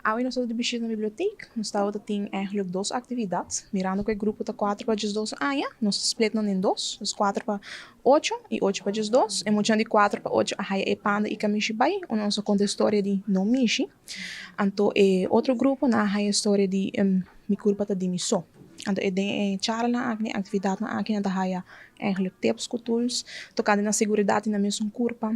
Awe nos ta di bishita na bibliotek. Nos tabata tin eigenlijk dos aktividat. Mirando ku e grupo ta kuater pa diesdos aña, nos a split nan den dos, dus kuater pa ocho i ocho pa diesdos. E muchanan di kuater pa ocho a haya e panda i kamishi bai, unda nos a konta e storia di No Mishi. Anto e otro grupo nan a haya e storia di Mi kurpa ta di mi so. Anto e den e charlanan aki, den e aktividatnan aki nan ta haya eigenlijk tips ku tools tokante nan seguridat di nan mesun kurpa.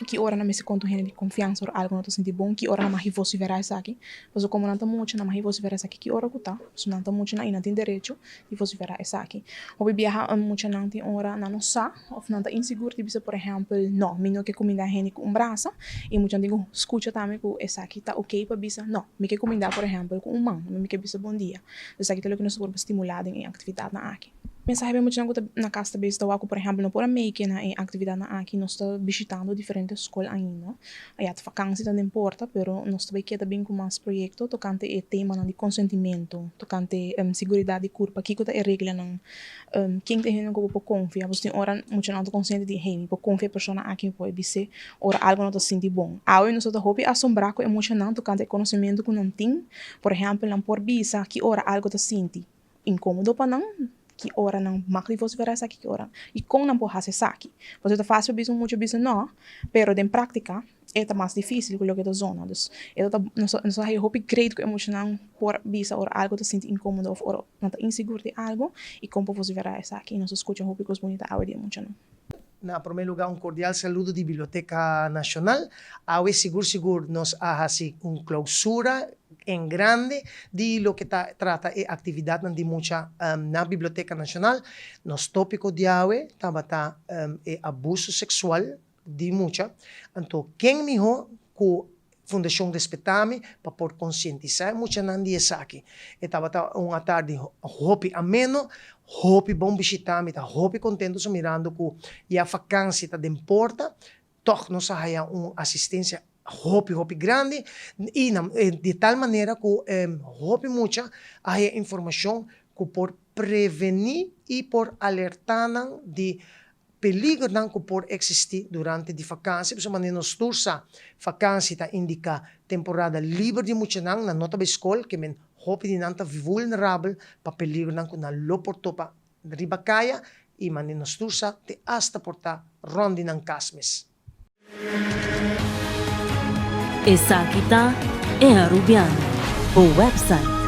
Ki ora nan mester konta un hende di konfiansa ora algu no ta sinti bon? Ki ora nan mag vosiferá esaki? Pasobra komo nan ta mucha, nan mag vosiferá esaki ki ora ku ta. Pasobra nan ta muchanan i nan tin derecho di vosiferá esaki. Hopi biaha muchanan tin ora nan no sa òf nan ta insigur di bisa por ehèmpel, No, mi no ke kumindá hende ku un brasa. I muchanan tin ku skucha tambe ku esaki ta okey pa bisa, No, mi ke kumindá por ehèmpel ku un man, mi ke bisa bon dia. Esaki ta loke nos ta por stimulá den e aktividatnan aki. Mensahe pa e muchanan ku ta na kas ta bes ta wak ku por ehèmpel no por a meke na e aktividatnan aki, nos ta bishitando diferente skol ainda. Ya ta fakansi ta den porta pero nos ta bai keda bin ku mas proyekto tokante e temanan di konsentimentu, tokante siguridat di kurpa, kiko ta e reglanan, ken ta e hendenan ku bo por konfia. Pasobra tin ora muchanan ta konsiente di hey mi por konfia e persona aki, mi por bis'é ora algu no ta sinti bon. Awe nos ta hopi asombrá ku e muchanan tokante e konosementu ku nan tin. Por ehèmpel nan por bisa ki ora algu ta sinti. Inkomodo pa nan, ki ora nan mag di vosifera esaki, ki ora i kon nan por hasi esaki. Pasobra ta fásil pa bisa un mucha bisa nò, pero den práktika e ta mas difísil ku loke ta zona. Dus e ta nos ta haña hopi great ku e muchanan por bisa ora algu ta sinti inkomodo òf ora nan ta insigur di algu i kon por vosifera esaki. I nos ta skucha hopi kos bunita awe di e muchanan. Na promé lugá un kordial saludo di Biblioteka Nashonal. Awe sigur sigur nos a hasi un klousura en grande di loke ta trata e aktividatnan di mucha na Biblioteka Nashonal. Nos tópiko di awe tabata e abuso seksual di mucha. Anto ken mihó ku Fundashon Respetami pa por konsientisá e muchanan di esaki. E tabata un atardi hopi ameno, hopi bon bishitá. Mi ta hopi kontentu so mirando ku ya fakansi ta den porta, tòg nos a haya un asistensia hopi hopi grandi i di tal manera ku hopi mucha a haya informashon ku por prevení i por alertá nan di Peligernan ku por eksistí durante di fakansi, pasobra manera nos tur sa, fakansi ta indiká temporada liber di muchanan, nan no ta bai skol, ke men hopi di nan ta vulnerabel pa peligernan ku nan lo por topa riba kaya i manera nos tur sa te asta por ta rònt di nan kas mes. Esaki ta E Arubiano, bo website.